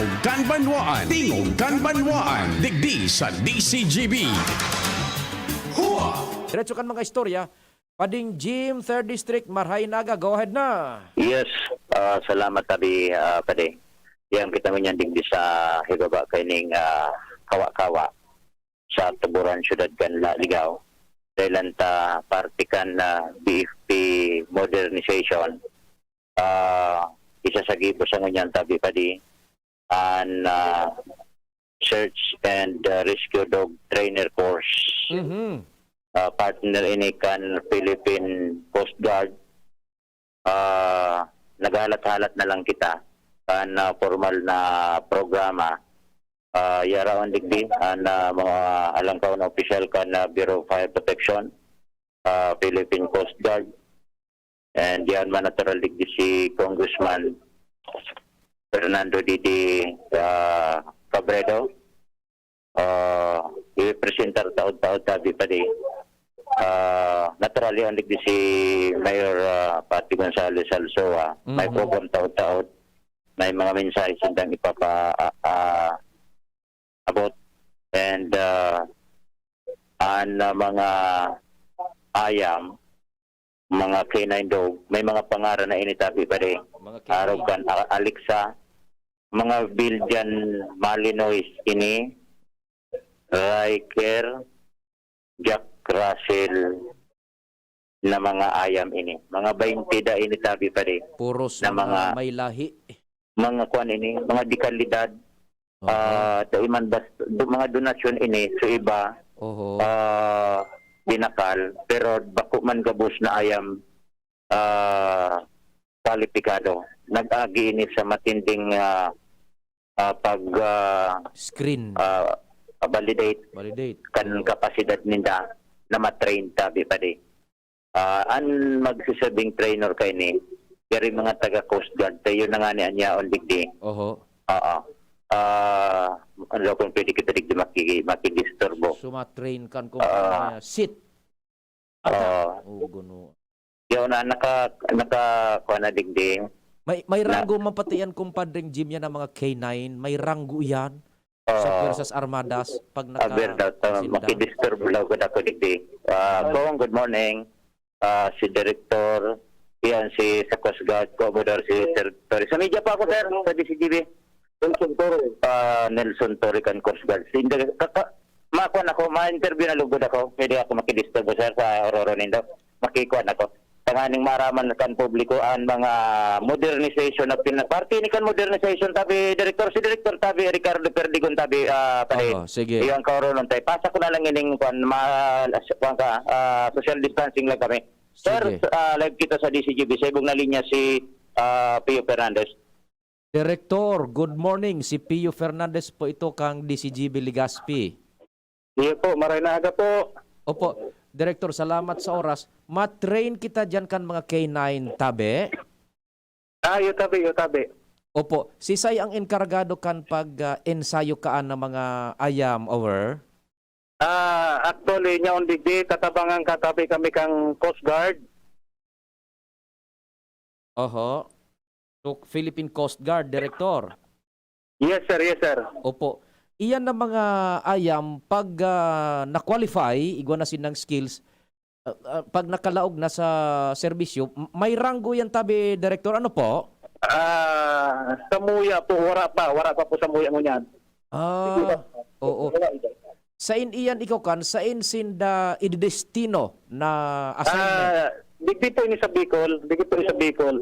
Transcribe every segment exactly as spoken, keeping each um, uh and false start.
Kan Banwaan, Tingog kan Banwaan, digdi sa D C G B. Hua! Diretso kan mga istorya, Pading Jim, third District, Marhay Naga, go ahead na. Yes, ah, salamat tabi, ah, Padi. Yan kita ngunyan digdi sa hibaba kaining ah, Kawa-Kawa sa Tuburan, Siyudad kan La- Ligao. Dahil ta parte kan ah, B F P modernization, ah, isa sa gibo sa ngunyan tabi, Padi, an ah, search and ah, rescue dog trainer course. Mhm. Ah, partner ini kan Philippine Coast Guard. Ah, naghalat-halat na lang kita kan ah, formal na programa. Ah, yaraon digdi an ah, mga alangkaw na opisyal kan ah, Bureau of Fire Protection, ah, Philippine Coast Guard, and yan man natural digdi si Congressman Fernando Didi ah, Cabredo. Ah, ipresentar taod-taod tabi pa di. Ah, natural yan digdi si Mayor ah, Patty Gonzales Alzoa. May Mhm. program taod-taod. May mga mensahe sindang ipapa ah, ah, abot. And ah, an ah, mga ayam, mga canine dog, may mga pangaran na ini tabi pa di. Mga Araw K P. kan A- Alexa, mga Belgian Malinois ini, Riker, Jack Russell na mga ayam ini. Mga baynte da ini tabi pa di. Puros Na mga mga- may lahi. Mga kwan ini, mga dekalidad, Oho. ah, dai man bas, do- mga donasyon ini sa iba, Oho. ah, dinakal, pero bako man gabos na ayam ah, kwalipikado. Nag-agi ini sa matinding ah, ah, pag ah, Screen. ah, validate Validate. kan Oo. kapasidad ninda na matrain tabi pa di. Ah, an magsisabing trainer kaini, gari mga taga Coast Guard, tayo na nga ni anyaon digdi. Oho. Oo. Ah, ano kung pwede kita digdi maki, makidisturbo? So, matrain kan kung Ah. ano, sit. Oo. Oh, guno. Yun na, naka, naka, kuha na digdi. May may Na- ranggo man pati yan, kumpadring Jim, yan ang mga K nine. May ranggo yan sa Oo. Puwersas Armadas pag naka Aber daw, uh, sinda. Makidisturbo lang ko na ko digdi. Ah, Kong, good morning. Ah, si Director, yan si sa Coast Guard, Commodore si Sir Torres. Sa media pa ako, sir, sa D C G B. Nelson Torres. Ah, Nelson Torres kan Coast Guard. Hindi, kaka, makuha na ko, ma-interview na lugod ako. Pwede ako makidisturbo, sir, sa Aurora Nindo. Makikuha na ko. Tanganing maraman kan publiko ang mga modernization na pina-, parte ni kan modernization, tabi, Director, si Director, tabi, Ricardo Perdigon, tabi, ah, pare. Oo, sige. Iyang kauronon tayo. Pasa ko na lang ining, kwan, ma-, kwan ka, ah, social distancing lang kami. Sir, Sige. ah, live kita sa D C G B. Sa ibong na linya si ah, Pio Fernandez. Director, good morning. Si Pio Fernandez po ito kang D C G B Legazpi. Iyo po, maray na aga po. Opo, Director, salamat sa oras. Matrain kita dyan kan mga K nine tabi. Ah, iyo tabi, iyo tabi. Opo, sisay ang enkargado kan pag-ensayo kaan ng mga ayam over? Ah, actually, nyaon digdi, tatabangan ka tabi kami kang Coast Guard. Oho. So, Philippine Coast Guard, Director. Yes, sir. Yes, sir. Opo. Iyan na mga ayam, pag ah, na-qualify, igwa na sinang skills, ah, ah, pag nakalaog na sa serbisyo, m- may ranggo yan tabi, Director. Ano po? Ah, sa muya po, wala pa. Wala pa po sa muya mo niyan. Ah, oo. Sain iyan ikaw kan, sain sinda ididestino na assignment? Ah, digdi po ini sa Bicol. Digdi po ini sa Bicol.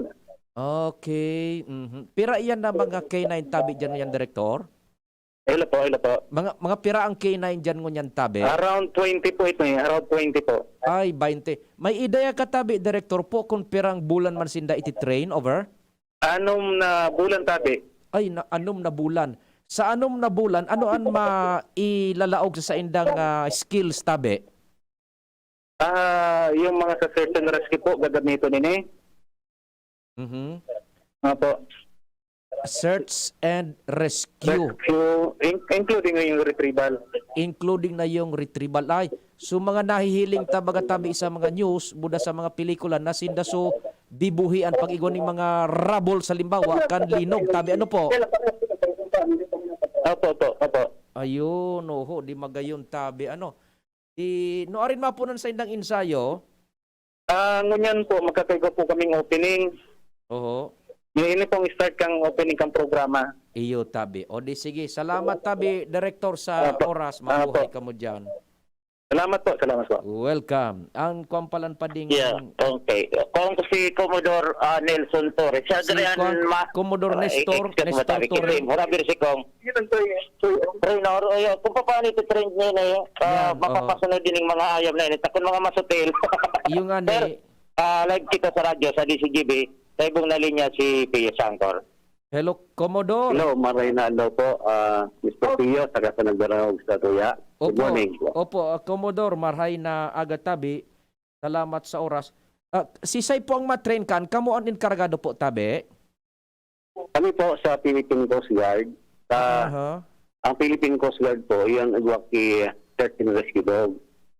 Okay. Mhm. Pira iyan na mga K nine tabi dyan ngunyan, Director? Hello po, hello po. Mga, mga pira ang K nine dyan ngunyan tabi? Around twenty po ito eh. Around twenty po. Ay, baynte. May ideya ka tabi, Director po, kung pirang bulan man sinda iti-train over? Anom na bulan tabi. Ay, na, anom na bulan. Sa anom na bulan, ano an mailalaog sa saindang ah, skills tabi? Ah, yung mga sa search and rescue po, gagamiton nini. Mhm. Opo. Search and rescue. Rescue, in- including yung retrieval. Including na yung retrieval. Ay, so mga nahihiling ta, mga tabi sa mga news, buda sa mga pelikula, na sinda so bibuhian pag igwa ning mga rabol sa limbawa, kan linog. Tabi, ano po? Opo, opo. Ayun, oho, di magayon tabi. Ano? Di, no, arin mapunan sa indang ensayo? Ah, ngunyan po, magkakaigwa po kaming opening. Oho. Yung ini pong start kang opening kang programa. Iyo, tabi. O di sige, salamat tabi, Director, sa Apo. oras. Mabuhay Apo. Kamo dyan. Salamat po, salamat po. Welcome. Ang kwampalan pa ding Yeah, okay. Kung si Commodore ah, Nelson Torres, siya Si diri an Kong-, ma- Commodore ah, Nestor, excuse mo, Nestor tabi, Torres. Kisim. Murag diri si Kong. Trainer, oy, kung paano ito trend niya na eh, ah, Yan, oo. mapapasunod din yung mga ayam na yun. Takon mga masutil. Iyo nga Sir, ni, ah, live kita sa radyo, sa D C G B. Sa ibong na linya si Pio Sangkor. Hello, Commodore. Hello, maray na adlaw po, ah, Mister Pio, taga sa Nagdarangog sa Tuya. Good Opo, morning. Opo, ah, Commodore, marhay na aga tabi. Salamat sa oras. Ah, si Say po ang matrain kan, kamo ang enkargado po tabi? Kami po sa Philippine Coast Guard, sa Aha. ang Philippine Coast Guard po, iyan igwa ki search and rescue dog.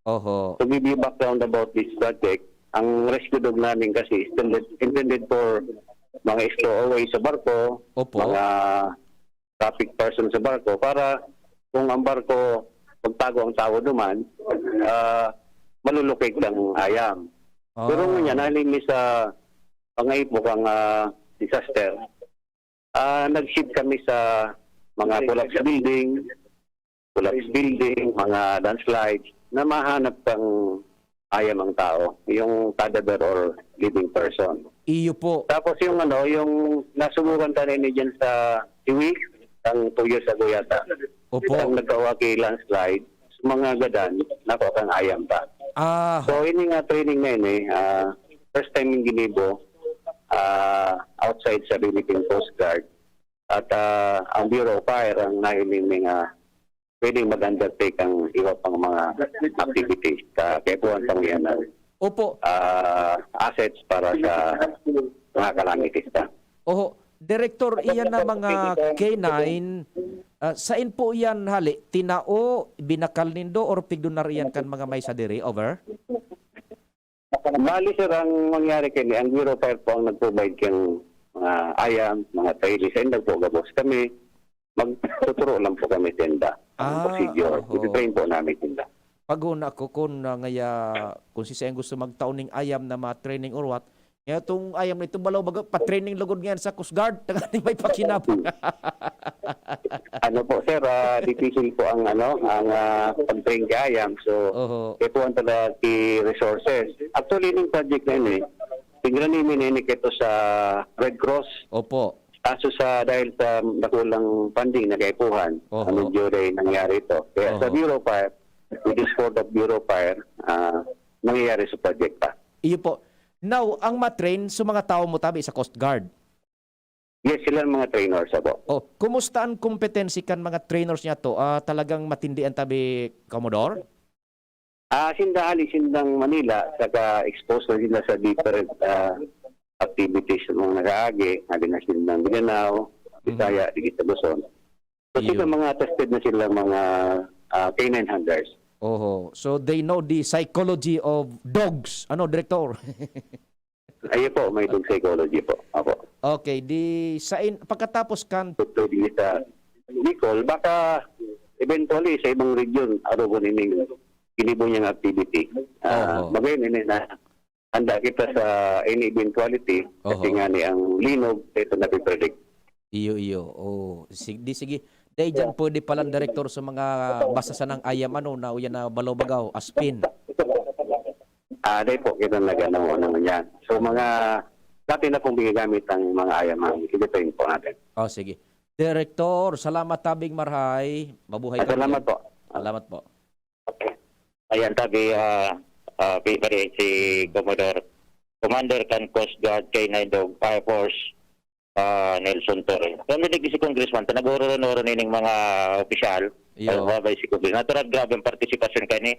Oho. To give you background about this project, ang rescue dog namin kasi is intended, intended for mga stowaway sa barko, Opo. mga traffic person sa barko, para kung ang barko magtago ang tao duman, ah, malulocate ang ayam. Pero Ah. ngunyan, nahali mi sa pangaipo kang ah, disaster, ah, nag-shift kami sa mga collapse building, collapse building, mga landslides na mahanap kang ayam ang tao, yung cadaver or living person. Iyo po. Tapos yung ano, yung nasubukan ta na ini dyan sa Tiwi, ang two years ago yata. Opo. Ang nagkawaki landslide, sa mga gadan, nako kang ayam pa. Ah, So, ini nga training na ini, ah, first time yung ginibo ah, outside sa Philippine Coast Guard. At ah, ang Bureau of Fire ang nahiling nga pwedeng mag-undertake ang iba pang mga activities sa kaipuhan pang yan na opo. ah, assets para sa mga calamities na. Oho. Director, iyan na mga K nine, ah, sain po iyan hali? Tinao, binakal nindo, or pigdonar iyan kan mga may sadiri? Over? Bali, sir, ang mangyari kini, ang Bureau of Fire po ang nag-provide kang mga ayam, mga trailer. Sa indag po, gabos kami. Magtuturo lang po kami sa inda. Ang Ah, procedure. oho. Iti-train po namin sa inda. Paghuna ko kun ah, ngaya, kung si Seng gusto magtao ning ayam na ma-training or what, ngaya tong ayam na ito, balaw baga, pa-training lugod ngayon sa Coast Guard, tanganing may pakinabang. Ano po, sir, ah, difícil po ang, ano, ang ah, pag-train kay ayam. So, Oho. ito ang talaga key resources. Actually, yung project na yun eh, pinrani mi na yun ito sa Red Cross. Opo. Kaso sa, dahil sa nakulang funding na kaipuhan, Oho. ano, medyo rin nangyari ito. Kaya sa Oho. Bureau of Fire, with the support of Bureau of Fire, ah, nangyayari sa project pa. Iyo po. Now, ang matrain sa mga tao mo tabi sa Coast Guard. Yes, sila ang mga trainers, po. Oh, kumusta ang kompetensi kan mga trainers niya to? Ah, talagang matindi ang tabi, Commodore? Ah, sinda hali sindang Manila, saka expose na sila sa different ah, activities sa mga nag-aagi, hali na sindang Mindanao, Bisaya, digi sa Luzon. So, Iyo. sila mga tested na sila mga ah, K nine handlers. Oho. So they know the psychology of dogs. Ano, Director? Ayun po, may dog psychology po. Apo. Okay, di sa in, pagkatapos kan Pwede sa Bicol, baka eventually sa ibang region, arogon ining ginibo niyang activity. Ah, Oho. Magayon ini na handa kita sa any eventuality kasi Oho. nga ni ang linog, ito na predict. Iyo, iyo. Oh, sig-, di sige. Dahil dyan pwede palang director sa mga basta sanang ayam, ano, na uyan na balaw-bagaw, aspin. Ah, dahil po kita nag-ano, ano yan. So mga dati na pong ginagamit ang mga ayam, ang ito po natin. Oh, sige. Director, salamat tabing marhay. Mabuhay Ah, ka salamat dyan. Po. Salamat po. Ayan, tabi, ah, ah, pi- pare, si Commodore, Commander kan Coast Guard, K nine Dog, Fire Force, ah, Nelson Torres. Kami digdi si Congressman, ta nag-uururo-nuro nining mga opisyal. Iyo. Babay si Congressman. Natural, grabe ang partisipasyon kani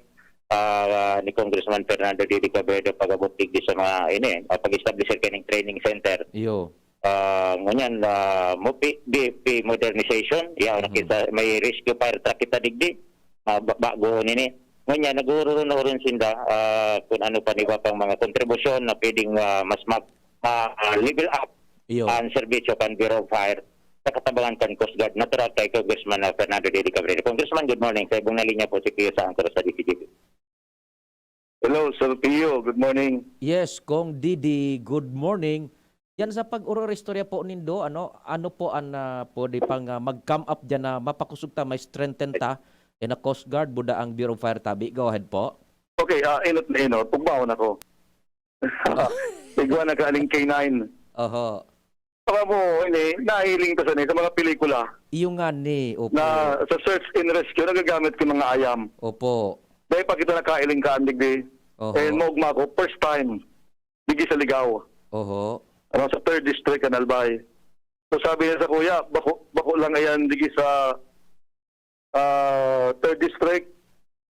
ah, ni Congressman Fernando Didi Cabredo pag-abot digdi sa mga ini, ah, pag-establish kaning training center. Iyo. Ah, ngunyan, ah, mo pi, di, pi modernization, ya, Mhm. kita, may rescue fire truck kita digdi, ah, ba- bago nini. Ngunyan, nag-uururo-nuro sinda ah, kung ano pa ni ba pang mga kontribusyon na pwedeng ah, mas mag, ma, ah, level up Iyo. ang serbisyo kan Bureau of Fire. sa katabangan kan Coast Guard, natural kay Congressman, ah, Fernando Dede Cabrera. Congressman, good morning. Sa ibong na linya po si Pio sa Anchor sa D C G B. Hello, Sir Pio. Good morning. Yes, Cong Didi, good morning. Yan sa pag-ururistorya po nindo, ano, ano po an, ah, pwede pang, ah, mag-come up diyan na mapakosog ta, ma-strengthen ta, eh, na Coast Guard, buda ang Bureau of Fire tabi. Go ahead po. Okay, ah, inot na inot. Pugbaon ako. Igwa na ka aning K nine. Oho. Saka mo, ini, nahiling ta sa ni, sa mga pelikula Iyo nga ni, opo. na sa search and rescue, nagagamit ka mga ayam. Opo. Dahil pa kita nakailing ka, digdi. Oho. And maugma ko, first time, digi sa Ligao. Oho. Ano, sa third district, kan Albay. So sabi niya sa kuya, bako, bako lang ayan, digi sa, ah, third district.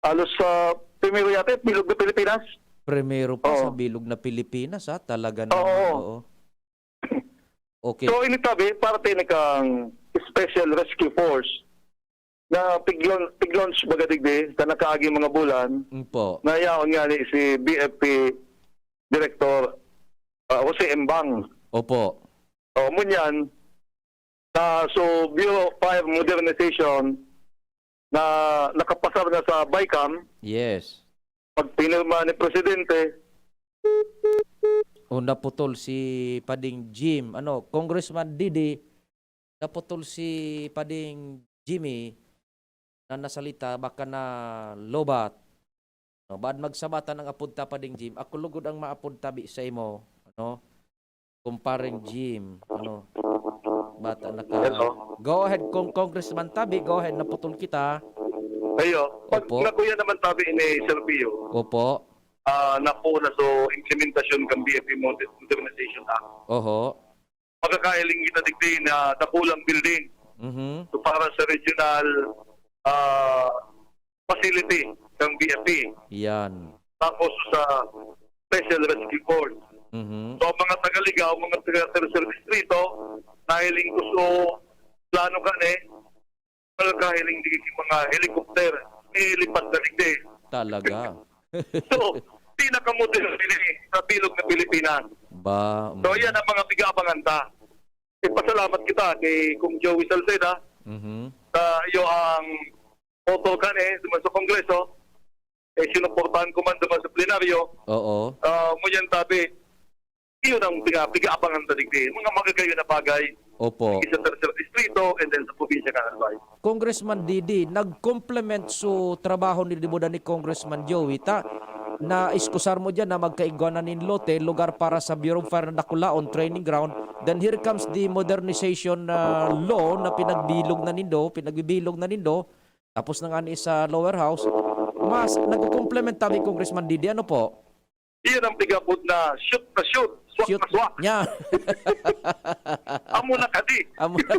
Halos sa, primero yata, bilog na Pilipinas. Primero pa Oo. sa bilog na Pilipinas, ha? Talaga Oo. naman, oo. Okay. So, ini tabi, parte ni kang Special Rescue Force na piglon-, piglaunch baga digdi sa nakaaging mga bulan, Mm po. na yaon nga ni si B F P Director, ah, Jose Embang. Opo. O, ngunyan, na, so, Bureau of Fire Modernization na nakapasar na sa BICAM, Yes. pag pinirma ni Presidente, O, naputol si Pading Jim. Ano, Congressman Didi, naputol si Pading Jimmy na nasalita, baka na lobat. No, baad magsabatan ang apod ta, Pading Jim. Ako lugod ang maapod tabi sa imo, ano? Kumpareng Jim, ano? Bata na ka. Hello. Go ahead, Cong-, Congressman Tabi, go ahead, naputol kita. Ayo, pag Opo. nakuya naman tabi ni Sir Pio, Opo. ah, napo na so implementasyon kan B F P Moder-, Modernization Act. Oho. Magkakailing kita digdi na dakulang building. Mhm. So, para sa regional, ah, facility ng B F P. Yan. Tapos sa Special Rescue Force. Mhm. So, ang mga taga Ligao, mga taga Tercer Distrito, nahiling ko so plano ka ni, magkakahiling digdi mga helicopter, ilipad na digdi. Talaga. So, pinakamodelo ini sa bilog na Pilipinas. Ba, So, mm. yan ang mga pig-aabangan ta. Ipasalamat kita kay Kong Joey Salceda Mhm. sa iyo ang photo kan eh, duman sa Kongreso. Eh, sinuportahan ko man duman sa plenaryo. Oo. Ah, ngunyan tabi, iyon ang piga-, piga-abangan ta digdi. Mga magagayon na bagay. Opo. Sa Tercer Distrito and then sa probinsya kan Albay. Congressman Didi, nag-complement so trabaho ni, di ba, ni Congressman Joey, ta na iskusar mo diyan na magkaigwa na nin lote, lugar para sa Bureau of Fire na dakulaon, training ground. Then here comes the modernization, ah, law na pinagbilog na nindo, pinagbibilog na nindo. Tapos na nga ni sa lower house. Mas nagko-complement tabi, Congressman Didi, ano po? Iyan ang pigapod na shoot na shoot, swak Shoot. na swak. Nya. Amo na kadi. Amo na.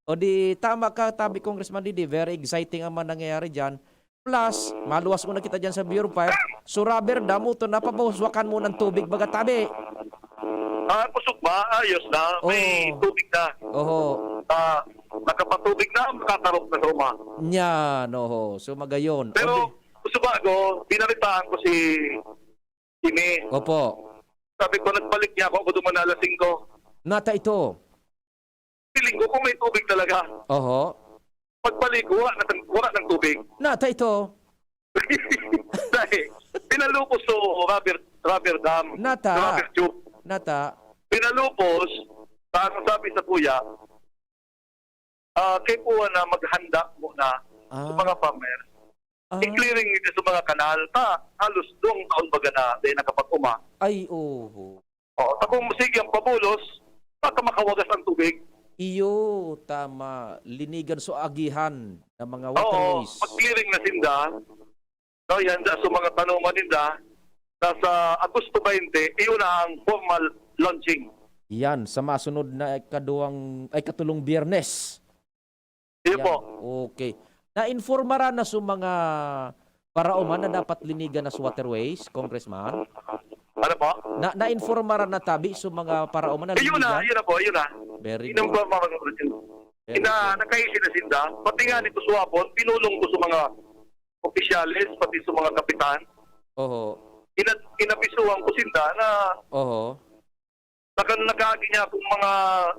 O di, tama ka, tabi, Congressman Didi. Very exciting ang mga nangyayari dyan. Plus, maluwas muna kita dyan sa Bureau of Fire. So, rubber dam, uto, napabuswakan mo ng tubig, baga tabi. Ah, kusog ba? Ayos na. May Oo. tubig na. Oho. Ah, nakapatubig na, makatarok na sa uma. Yan, oho. So, magayon. O Pero, di- gusto ba ako, binalitaan ko si Jimmy. Opo. Sabi ko, nagbalik niya ako, ako duman na alas singko. Nata ito. Feeling ko kung may tubig talaga. Oho. Pagbalik ko, wala na, wala ng tubig. Nata ito. Dahil, pinalupos to rubber, rubber dam, Nata. rubber tube. Nata. Pinalupos, sa ang sabi sa kuya, ah, kay kuha na maghanda muna sa Ah. mga farmer. Ah. I-clearing nito sa mga kanal, ta, halos duwang taon baga na, dahil nakapag-uma. Ay, oho. Oo, ta kung sige ang pabulos, baka makawagas ang tubig. Iyo, tama. Linigan so agihan ng mga Oo, waterways. mag-clearing na sinda. No, yan, sa mga tanuman ninda. Nasa Agosto twenty, iyon na ang formal launching. Yan, sa masunod na ikaduwang, ay, katulong Biyernes. Iyo Yan. po. Okay. Nainformaran na sa mga paraoman na dapat linigan na sa waterways, Congressman? Ano po? Na, nainformaran na tabi sa mga paraoman na Ayun na, linigan? Yun na po, yun na. Very Yun ang good. pa-, mga Very Ina, good. nakaisi na sinda. Pati nga nito swapon, pinulong ko sa mga opisyales, pati sa mga kapitan. Oho. Ina-, inabisuhan ko sinda na Oho. Saka nakaagi niya akong mga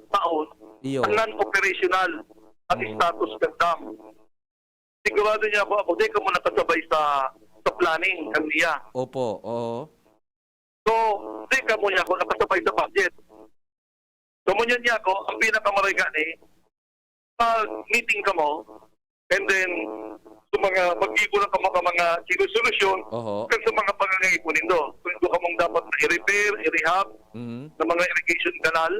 taon, Iyo. Ang non-operational ang Oo. Status kan dam. Sigurado niya ako, ako, di ka mo nakasabay sa, sa planning kan niya. Opo, oo. So, di ka mo niya ako nakasabay sa budget. So, ngunyan niya ako, ang pinakamarega ni, pag meeting ka mo, and then, sa mga, maggibo na ka mo ka mga solusyon, Oho. Kan sa mga pangangaipo nindo. Kung ito ka mong dapat na i-repair, i-rehab, Mhm. Ng mga irrigation canal,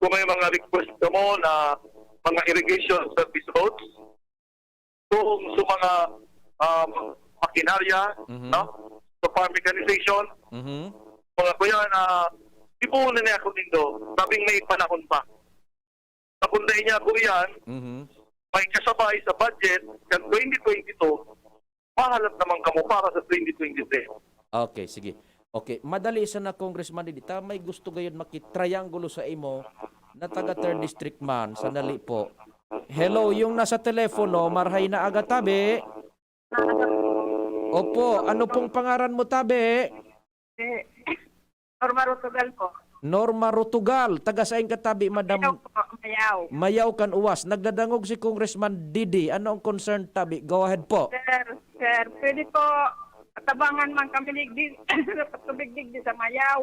kung may mga request ka mo na mga irrigation service roads, kung sa mga, um, makinarya, Mhm. No? Sa farm mechanization, Mhm. Mga kuya na ipuon na niya ako nindo, sabing may panahon pa. Sa kung dai niya ako iyan, Mhm. May kasabay sa budget kan twenty twenty-two, mahalat naman kamo para sa twenty twenty-three. Okay, sige. Okay, madali sana, Congressman Didi. Ta may gusto gayod maki-triangulo sa imo na taga third district man, sandali po. Hello, yung nasa telepono, marhay na aga tabi. Opo, ano pong pangaran mo tabi? Eh, Norma Rotogal po. Norma Rotogal, taga sain ka tabi, Madam? Mayaw po, Mayaw. Mayaw kan Uwas. Nagdadangog si Congressman Didi. Ano ang concern tabi? Go ahead po. Sir, sir, pwede po, tabangan man kami digdi, tubig digdi sa Mayaw.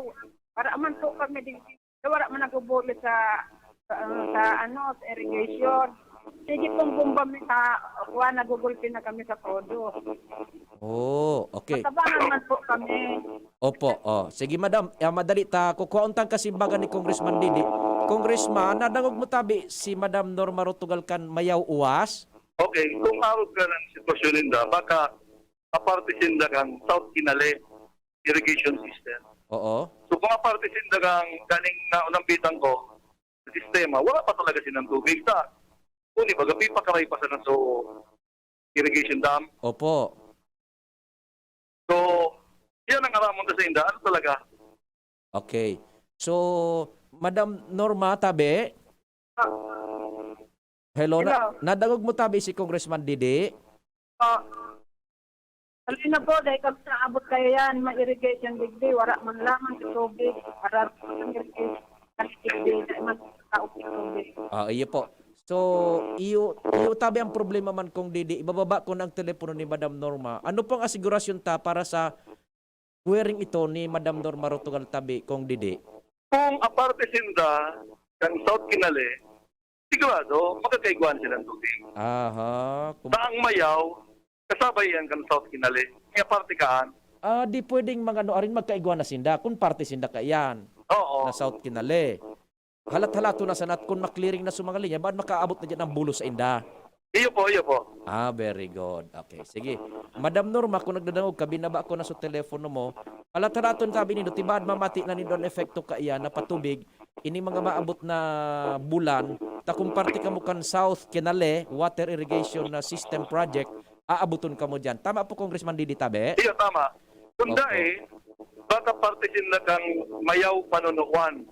Para man po kami digdi. Wala man nagbubulit sa, sa, sa, ano, sa irrigation. Sige pong bomba mi sa, kuwan, nagugulpi na kami sa todo. Oh, okay. Tabangan man po kami. Opo, oh. Sige, madam. Ah, madali ta. Kukuhaon tang kasimbagan ni Congressman Didi. Congressman, nadangog mo tabi si Madam Norma Rotogal kan Mayaw Uwas? Okay, kung arog ka ng sitwasyon ninda, baka aparte sinda kang South Kinale irrigation system. Oo. So, kung aparte sinda kang kaning naunang bitang ko, sistema, wala pa talaga silang tubig. Sa, kung di ba, gapi pa karay pa sa naso irrigation dam. Opo. So, yan ang aramon ko sa inda. Ano talaga? Okay. So, Madam Norma, tabi? Ah. Hello, na, Hello. Nadangog mo tabi si Congressman Didi? Ah. Halina po, dahil kami naabot kayo yan, may irrigation digdi, wala man lamang sa tubig. Aram po ng irrigation, kasi digdi, dahil man sa tao sa tubig. Ah, iyo po. So, iyo, iyo tabi ang problema man kung Didi, ibababa ko na ang telepono ni Madam Norma. Ano pong asigurasyon ta para sa hearing ito ni Madam Norma Rotogal tabi, kung Didi? Kung aparte sinda kan South Kinale, sigurado, magkakaigwaan silang tubig. Aha. Kung Sa ang Mayaw, kasabay yan kan South Kinale. Kaya parte kaan. Ah, di pwedeng mag-ano, arin magkaigwa na sinda, kung parte sinda kaiyan. Oo. Na South Kinale. Halat-halato na sana at kung ma-clearing na sa mga linya, baan makaabot na dyan ang bulos sa inda? Iyo po, iyo po. Ah, very good. Okay, sige. Madam Norma, kung nagdadangog ka, binaba ko na sa telepono mo. Halat-halato na sabi nindo, tibaad mamati na nindo ang epekto kaiyan na patubig, ini mga maabot na bulan, ta kung parte kamo kan South Kinale Water Irrigation na System Project, aaboton kamo dyan. Tama po, Congressman Didi tabi? Iyo, tama. Kung Opo. Dai, baka parte sinda kang Mayaw Panunuan.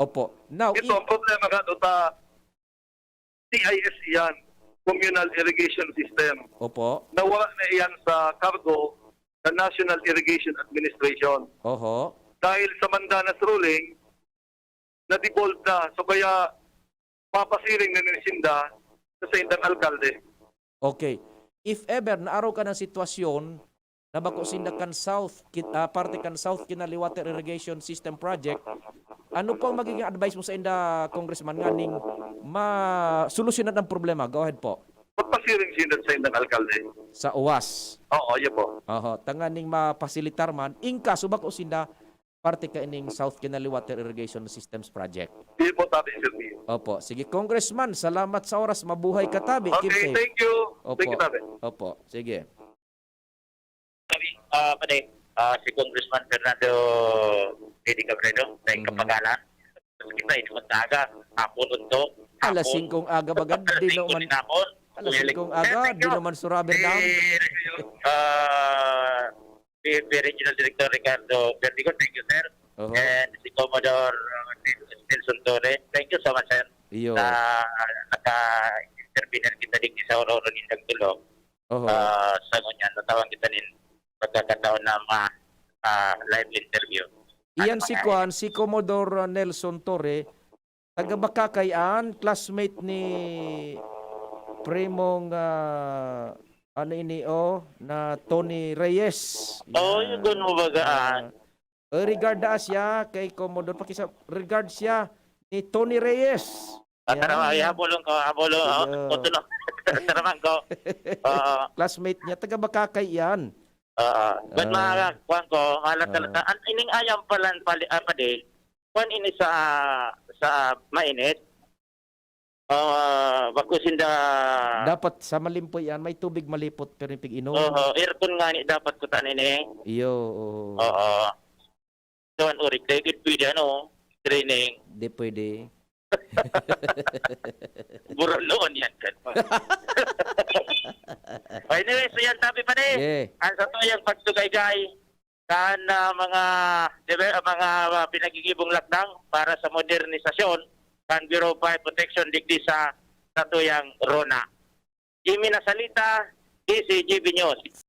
Opo. Now, Ito, i- ang problema nga doon sa C I S iyan, Communal Irrigation System. Opo. Nawala na iyan sa cargo ng National Irrigation Administration. Oho. Dahil sa Mandanas ruling, na-devolve na. So kaya, papasiring na ni Sinda sa saindang alkalde. Okay. If ever naaraw ka ng sitwasyon na bako sinda kan South, kit-, ah, parte kan South Kinali Water Irrigation System Project, ano po ang magiging advice mo sa inda, Congressman, nganing masolusyonan ang problema? Go ahead po. Magpasiring sinda sa indang alkalde. Sa uwas? Oo, yun po. Oho, tanganing mapasilitar man. In kaso bako sinda parte kaining South Kinali Water Irrigation Systems Project. Yun po, Tatay Silvio. Opo. Sige, Congressman, salamat sa oras. Mabuhay ka tabi. Keep Okay, safe. Thank you. Opo. Thank you, Tatay. Opo. Sige. Sabi, ah, pare, ah, si Congressman Fernando Eddie Cabredo, sa Mhm. Kapagalan. Kita, ini man sa aga, hapon, udto, Alas hapon. Singkong aga, baga, Alas di singko naman, rin hapon. Alas Kuya Lig-, singkong aga, Sir, di thank you. Naman surabi Si, lang. ah, si, si Regional Director Ricardo Perdigon, thank you, sir. Oho. And si Commodore, uh, Nelson Torre, thank you so much, sir. Iyo. Sa, ah, naka-intervene kita digdi sa Aurora nindang tulong. Oho. Ah, sa ngunyan, natawan kita nin pagkakataon na ma-, ah, live interview. Iyan si Kuan, si Commodore Nelson Torre, taga Bacacay an, classmate ni Primong, ah, ano ini, oh, na Tony Reyes. Oo, yan. Yung gun mo baga, ah. Ah, eh, regard daa siya kay Commodore. Pakisa-, regard siya ni Tony Reyes. Ah, tara, yan. Ay, habulon ko, habulon, oh, Iyo. Kuto na. Tara, man ko. Oo. Classmate niya, taga Bacacay yan. Oo. But Ah. mga kuwan ko, malat Oo. talaga. An-, ining ayam palan pali-, ah, padi, kuwan ini sa, sa mainit. Ah, bako sinda Dapat sa malimpoy yan, may tubig malipot, pero yung pig-inom. Oo, aircon nga ni dapat kuta nini. Iyo, oo. Oo. So, an urig, dahil gid pwede, ano, training. Di pwede. Burol noon yan, kan. Oh, anyway, so yan, sabi pa ni, Yeah. ang sa tuyang pagsugaygay, kan, ah, mga, dibe-, mga, ah, pinagigibong lakdang para sa modernisasyon kan Bureau of Fire Protection digdi sa satuyang Rona. Jimmy Nasalita, D C G B News.